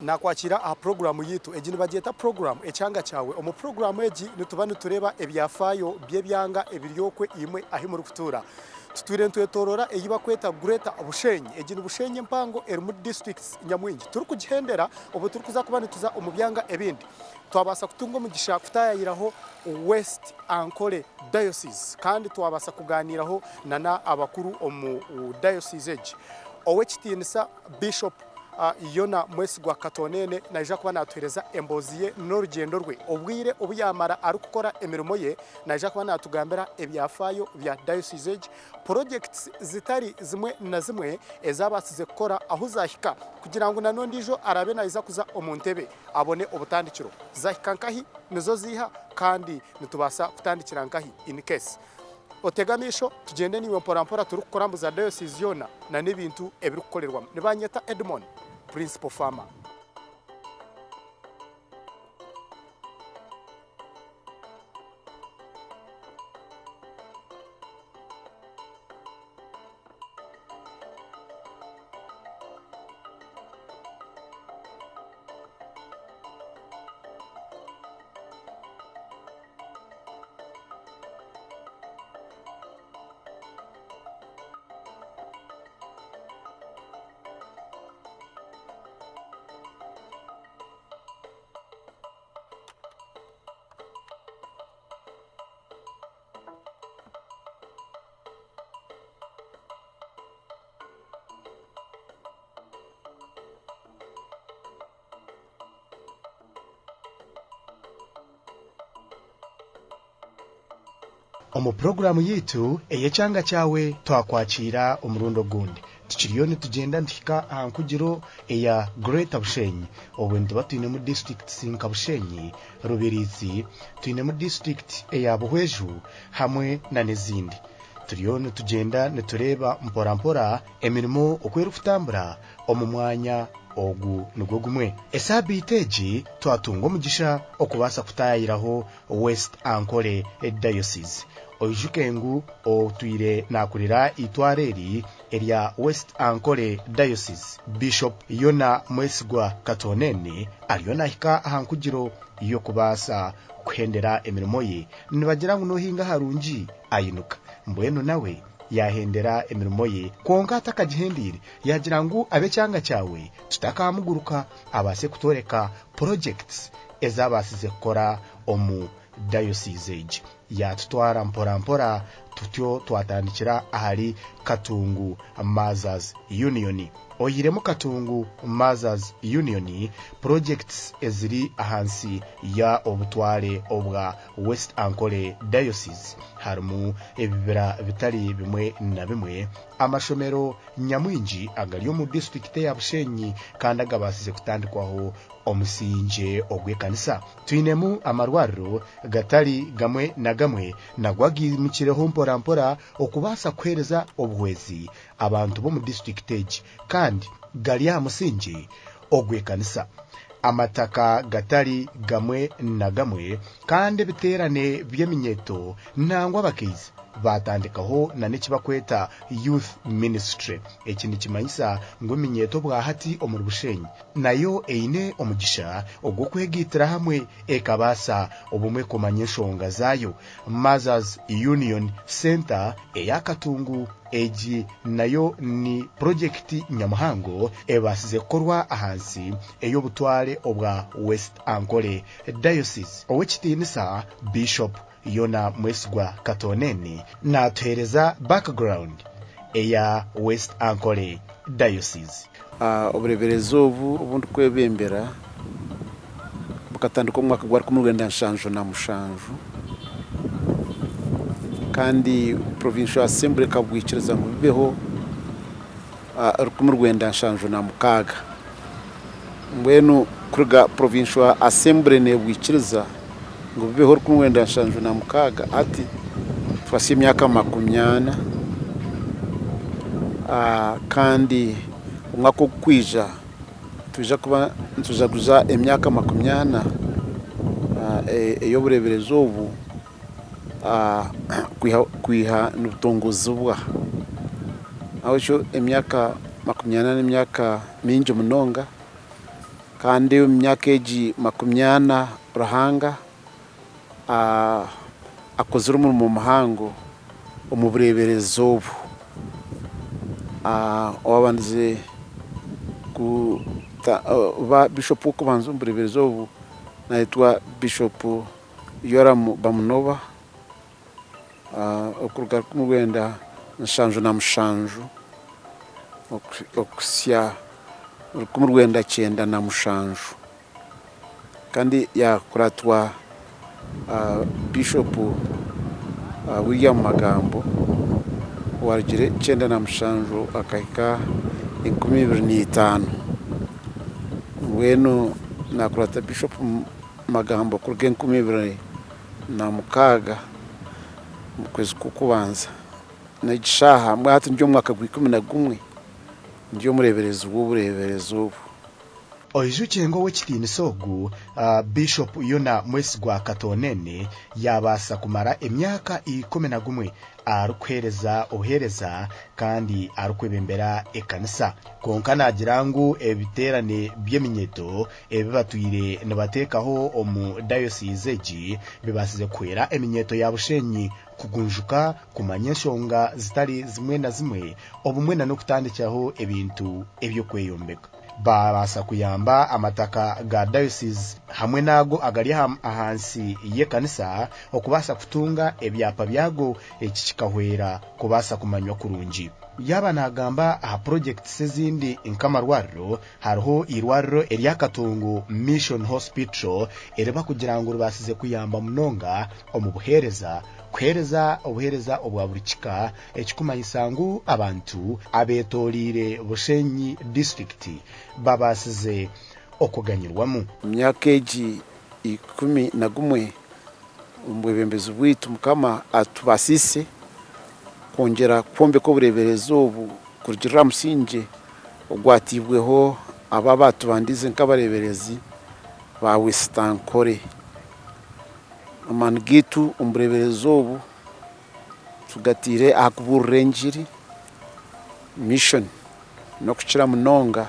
Naakwakiira aha puroguraamu yaitu. Egi nibagyeta puroguraamu Ekyanga Kyawe. Omu puroguraamu egi nituba nitureeba ebyafaayo by'ebyanga ebiri okwe imwe ahu murikutuura. Tutwire nitwetooroora ei barikweta Greater Bushenyi. Egi ni Bushenyi empango erimu disiturikiti nyamwingi. Turikugihendera obwo turikuza kuba nituza omu byanga ebindi. Twabaasa kutunga omugisha kutaayayiraho West Ankole Diocese kandi twabaasa kugaaniiraho n'abakuru omu diocese egi. Ow'ekitiinisa Bishop Yona Mwesigwa Katonene naija kuba naatuheereza emboozi ye n'orugyendo rwe. Obwire obu yaamara arikukora emirimo ye, naija kuba naatugambira ebyafaayo bya Diocese egi, purojekiti zitari zimwe na zimwe ezi abaasize kukora ahu zaahika kugira ngu n'ondiijo araabe naija kuza omu ntebe abone obutandikiro. Zahika nkahi? Nizo ziiha? Kandi nitubaasa kutandikira nkahi in case? Otege amaisho tugyende naiwe mpora mpora turikukora mbu za diocese yoona na n'ebintu ebirikukorerwamu. Nibanyeta Edmon, Principal Farmer. Omu puroguraamu yaitu ey'ekyanga kyawe twakwakiira omurundi ogundi. Tukiriyo nitugyenda nituhika aha nkugiro eya Greater Bushenyi obwe nituba twinemu disiturikiti nka Bushenyi, Rubirizi, twinemu disiturikiti eya Buhweju hamwe n'ezindi. Turiyo nitugyenda nitureeba mpora mpora emirimo oku erikutambura omu mwanya ogu nigwo gumwe. Esaabiiti egi twatunga omugisha okubaasa kutaayayiraho West Ankole Diocese. Oijuke ngu otwire naakurira eitwaro eri erya West Ankole Diocese, Bishop Yona Mwesigwa Katonene ariyo naahika aha nkugiro y'okubaasa kuhendera emirimo ye. Nibagira ngu n'ohinga aharungi ainuka. Mbwenu nawe yaahendera emirimo ye kwonka atakagihendeire yaagira ngu ab'ekyanga kyawe tutakamuguruka abaase kutworeka projects ezi abaasize kukora omu diocese egi. Yaatutwara mpora mpora tutyo twatandikira ahari Katungu Mothers Union. Oihiremu Katungu Mothers Union, projects eziri ahansi ya obutware obwa West Ankole Diocese harimu ebibira bitari bimwe na bimwe, amashomero nyamwingi agari omu disiturikiti eya Bushenyi kandi agabaasize kutandikwaho omusingye ogw'ekanisa. Twinemu amarwariro gatari gamwe na gamwe nago agaimukireho mpora mpora okubaasa kuheereza obuhwezi abantu b'omu disiturikiti egi kandi gari aha musingye ogw'ekanisa. Amataka gatari gamwe na gamwe kandi ebiteerane by'eminyeeto nangwa abakaizi baatandikaho na n'eki barikweta Youth Ministry. Eki nikimanyisa ngu eminyeeto obwahati omuri Bushenyi nayo eine omugisha ogw'okwegaitira hamwe ekabaasa obumwe kumanya enshonga zaayo. Mothers Union Centre eya Katungu egi nayo ni purogyekiti nyamuhango ebaasize kukorwa ahansi ey'obutware obwa West Ankole Diocese. Ow'ekitiinisa Bishop Yona Mwesigwa Katonene naatuheereza background eya West Ankole Diocese. Obureeberezi obu obu ndikwebembera bukatandika omu mwaka gwa 1977 kandi Provincial Assembly ekabwikiriza ngu bibeho 1976. Mbwenu kuruga Provincial Assembly neebwikiriza ngu bibeho 1976 hati tuhasya emyaka makumyana kandi omwaka ogurikwija nitwija kuba nitujaguza emyaka makumyana ey'obureeberezi obu kwiha nibutongozibwa. Nahabwekyo emyaka makumyana n'emyaka mingi munonga. Kandi omu myaka egi 40 Ruhanga akozire omurimo muhango omu bureeberezi obu. Owabandize kuba Bishopu w'okubanza omu bureeberezi obu nayetwa Bishopu Yoram Bamunoba okuruga 1977 okuhitsya 1997 kandi yakuratwa Bishopu William Magambo owarugire 97 akahika 2005. Mbwenu nakurata Bishopu Magambo kuruga 2006 omu kwezi kw'okubanza n'egi shaaha mbwenu hati ndi omu mwaka gwa 11 ndi omureeberezi w'obureeberezi obu. Oijukye ngu ow'ekitiinisa ogu, Bishop Yona Mwesigwa Katonene, yaabaasa kumara emyaka 11 arikuheereza obuheereza kandi arikwebembera ekanisa. Kwonka naagira ngu ebiteerane by'eminyeeto ebi batwire nibateekaho omu dayosiizi egi bibaasize kuhwera eminyeeto ya Bushenyi kugunjuka, kumanya enshonga zitari zimwe na zimwe obumwe na n'okutandikiraho ebintu eby'okweyombeka. Baabaasa kuyamba amataka ga dayosiizi hamwe n'ago agari ahansi y'ekanisa okubaasa kutunga ebyapa byago, eki kikahwera kubaasa kumanywa kurungi. Yaaba naagamba aha purogyekitisi ezindi nk'amarwariro, hariho eirwariro erya Katongo Mission Hospital eri barikugira ngu ribaasize kuyamba munonga omu buheereza, kuheereza obuheereza obwa buri kika, Ekikumanyisa ngu abantu abetoreire Bushenyi disiturikiti babaasize okuganyirwamu. Omu myaka egi 11 omu bwebembezi bwaitu Mukama atubaasiise kwongyera kwombeka obureeberezi obu kurugiirira aha musingye ogwataibweho abo abaatubandiize nk'abareeberezi ba West Ankole. Amaani gaitu omu bureeberezi obu Tugataire aha kubuurira engiri, mission, n'okukira munonga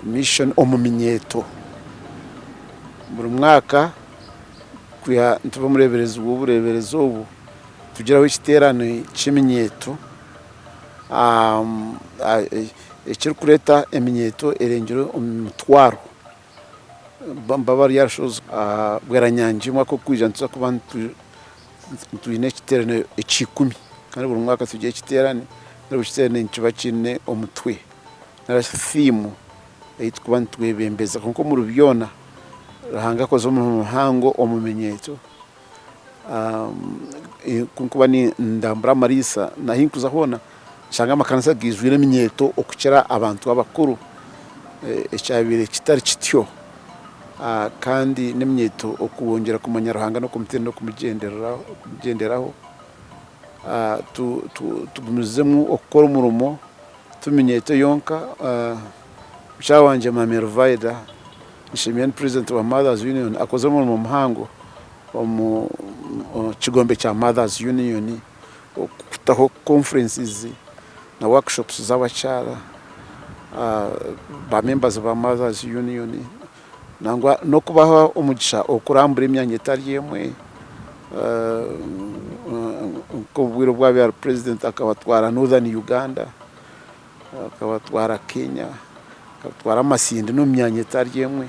mission omu minyeeto. Buri mwaka kwiha nituba omureeberezi w'obureeberezi obu, tugiraho ekiteerane ky'eminyeeto ekirikureeta eminyeeto erengire omu mitwaro. Nibaba bari aha rushozi Bweranyangi omwaka ogurikwija nituza kuba twine ekiteerane ekya ikumi kandi buri mwaka tugira ekiteerane kandi buri kiteerane nikiba kiine omutwe nari thiimu ei turikuba nitwebembeza kwonka omuri byona Ruhanga akozire omurimo muhango omu minyeeto. Ku ndikuba nindambura amariisa n'ahu ndikuza hoona nshanga amakanisa gaijwire eminyeeto okukira abantu abakuru ekyabaire kitari kityo. Kandi n'eminyeeto okwongyera kumanya Ruhanga n'okumutiina n'okumugyenderaho. Tugumizemu okukora omurimo ti minyeeto yonka. Mukyara wangye Maame Ruvaida nshemire ni president wa Mothers Union akozire omurimo muhango omu kigombe kya Mothers Union okutaho conferences na workshops z'abakyara ba members ba Mothers Union nangwa n'okubaha omugisha okurambura emyanya etari emwe nk'obwire obu abaire ari president akabatwara Northern Uganda, akabatwara Kenya, akabatwara Masindi n'omu myanya etari emwe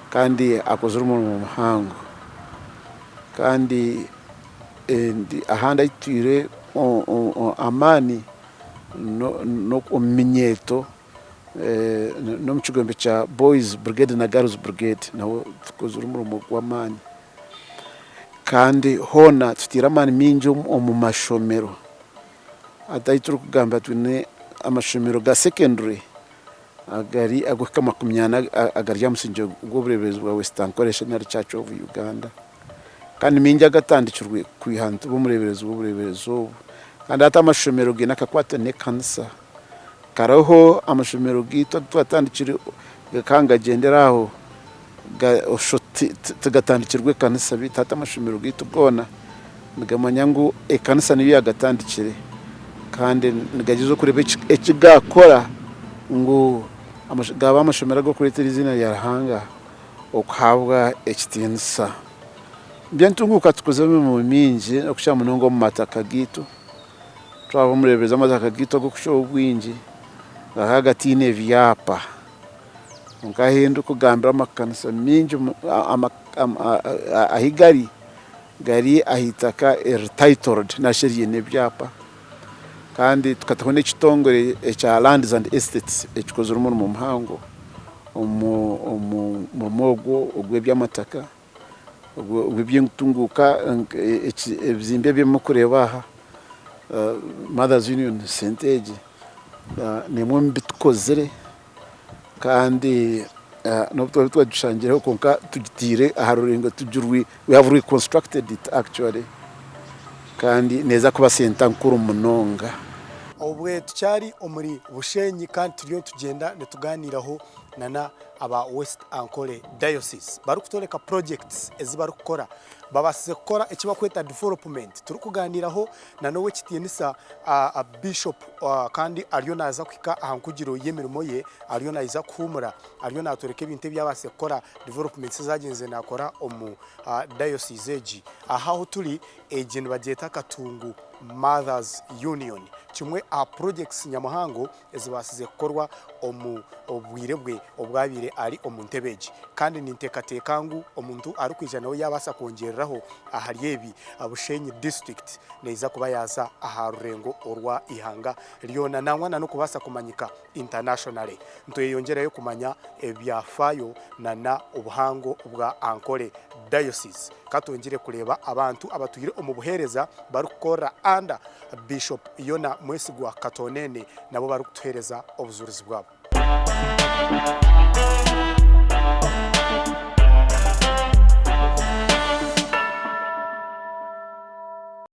kandi akozire omurimo muhango kandi ahandi ahu tutaire amaani n'omu minyeeto n'omu kigombe kya Boys Brigade na Girls Brigade naho tukozire omurimo gw'amaani kandi hoona tutaire amaani maingi omu mashomero. Hati ahu turikugamba twine amashomero ga secondary agari ag'okuhika 40 agari aha musingye gw'obureeberezi bwa West Ankole National Church of Uganda. Kandi maingi agatandikirwe kwiha nituba omureeberezi w'obureeberezi obu. Kandi hati amashomero gaine akakwate n'ekanisa. Kariho amashomero gaitu agu twatandikire gakaba nigagyendera aho tigatandikirwe ekanisa beitu hati amashomero gaitu goona nigamanya ngu ekanisa niyo yaagatandikire kandi nigagyezaho kureeba eki gaakora ngu. Gaaba amashomero ag'okureetera eiziina rya Ruhanga okuhabwa ekitiinisa. Eby'entunguuka tukozire emirimo mingi okukira munonga omu mataka gaitu. Twaba omureeberezi w'amataka gaitu ag'okukira obwingi gakaba gataine byapa. Kwonka ahu ndikugambira amakanisa maingi ahu gari, gari aha itaka eriri titled narishi eriine ebyapa. Kandi tukataho n'ekitongore ekya Lands and Estates ekikozire omurimo muhango omu murimo ogwo ogw'eby'amataka, ogw'eby'entunguuka, ebizimbe ebi murikureeba aha, Mothers Union Centre egi n'emwe omu bi tukozire kandi n'obu turaabe twagishangireho kwonka tugiteire aha rurengo we have reconstructed it actually kandi neeza kuba senta nkuru munonga. Obwe tukyari omuri Bushenyi kandi turiyo nitugyenda nituganiiraho nana aba West Ankole Diocese barikutworeka projects ezi barikukora. Babaasize kukora eki barikweta development turikuganiiraho na n'owekitiinisa Bishop kandi ariyo naaza kuhika aha nkugiro y'emirimo ye, ariyo naija kuhuumura, ariyo naatworeka ebintu ebi abaasize kukora, developments ezi agyenzire naakora omu diocese egi. Aha ahu turi, egi nibagyeta Katungu Mothers Union, kimwe aha projects nyamuhango ezibaasize kukorwa omu bwire bwe obu abaire ari omu ntebe egi. Kandi ninteekateeka ngu omuntu arikwija nawe yaabaasa kwongyereraho ahari ebi, Bushenyi disiturikiti neija kuba yaaza aha rurengo orwa ihanga ryona nangwa na n'okubaasa kumanyika internationally. Nitweyongyerayo kumanya ebyafaayo na obuhango bwa Ankole Diocese. Ka twongyere kureeba abantu abatwire omu buheereza barikukorera under Bishop Yona Mwesigwa Katonene nabo barikutuheereza obujurizi bwabo.